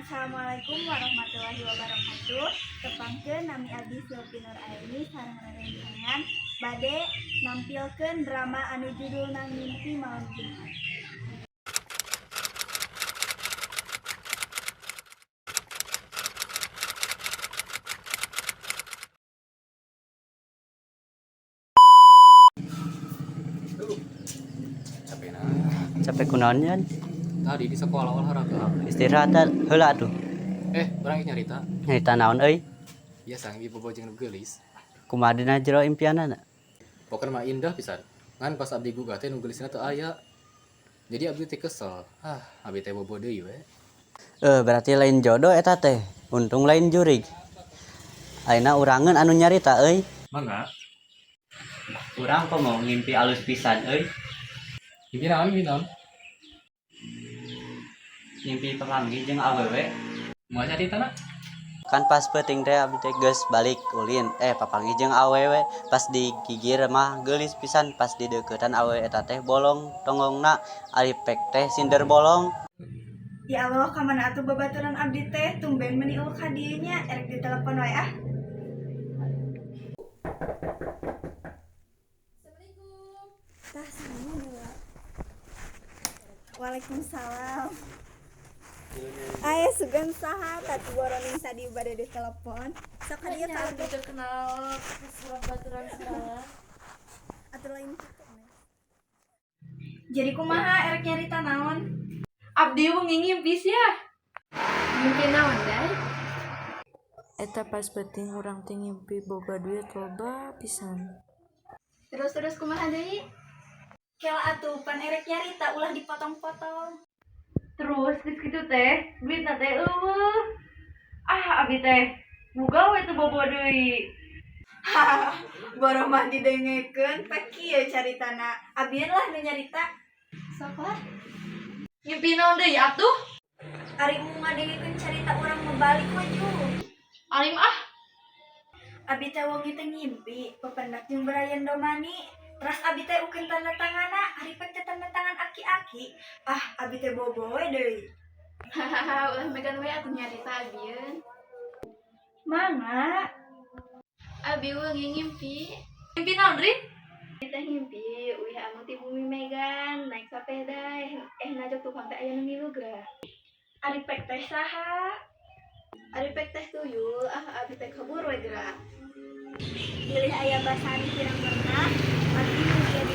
Assalamualaikum warahmatullahi wabarakatuh. Tepangkeun, nami abdi Silvi Nur Aini sareng rerencangan bade nampilkeun drama anu judulna Ngimpi Malam Jumat. Duh. Capek nah. Capek kunaon, Yan? Tadi di sekolah olahraga. Istirahat heula atuh. Eh, urang geus nyarita. Nyarita naon euy? Biasa ngimpi bobo jeung nu geulis. Kumaha dina jero impianana? Pokokna mah indah pisan. Ngan pas abdi gugah teh nu geulisna teu aya. Jadi abdi teh kesel. Ah, abdi teh bobo deui we. Eh, berarti lain jodoh eta teh. Untung lain jurig. Ayeuna urangeun anu nyarita euy. Mangga. Urang kok mau ngimpi alus pisan euy. Ngimpi naon, ngimpi naon? Ngimpi papanggih jeung awewe. Moal nyarita na? Kan pas peuting teh abdi teh geus balik ulin, papanggih jeung awewe. Pas digigir mah geulis pisan, pas dideuketan awewe eta teh bolong tonggongna, ari pek teh sinder bolong. Ya Allah, kamana atuh babaturan abdi teh, tumben meuni euweuh ka dieu nya, erek ditelepon wae ah. Tah, sama dua. Waalaikumsalam. Aya sugan saha tadi boroning tadi bade ditelepon. Sok ka dieu Nya ka abdi terkenal surat baturan salah. Atuh lain kitu. Jadi kumaha, erek nyarita naon? Abdi wengi ngimpi sia. Mimpi naon, Day? Eta pas peuting urang teh ngimpi boga duit loba pisan. Terus terus kumaha deui? Kela atuh, pan erek nyarita, ulah dipotong-potong. Terus geus kitu teh, duitna teh euweuh. Ah, abdi teh boga we teu bobo deui. Boro mah didengekeun, pek kieu caritana. Abieun lah nu nyarita. Sok lah. Ngimpi naon deui atuh? Ari mau ngadengekeun carita urang mah balik we ju. Alim ah. Abi teh wengi teh ngimpi pependak jeung Brian Domani. Terus abi teh ukeun tanda tanganna, ari pek teh tanda tangan aki-aki. Ah, abi teh bobo we deui. Hahaha, ulah megan we atuh nyarita abieun. Mangga. Abi wengi ngimpi. Ngimpi naon, Rin? Abi teh ngimpi uih ameng ti bumi Megan naik sepeda, najok tukang teh aya nu milu geura. Ari pek teh saha? Ari pek teh tuyul, ah abi teh kabur we geura. Bilih aya basani kirang pernah, abdi mugia.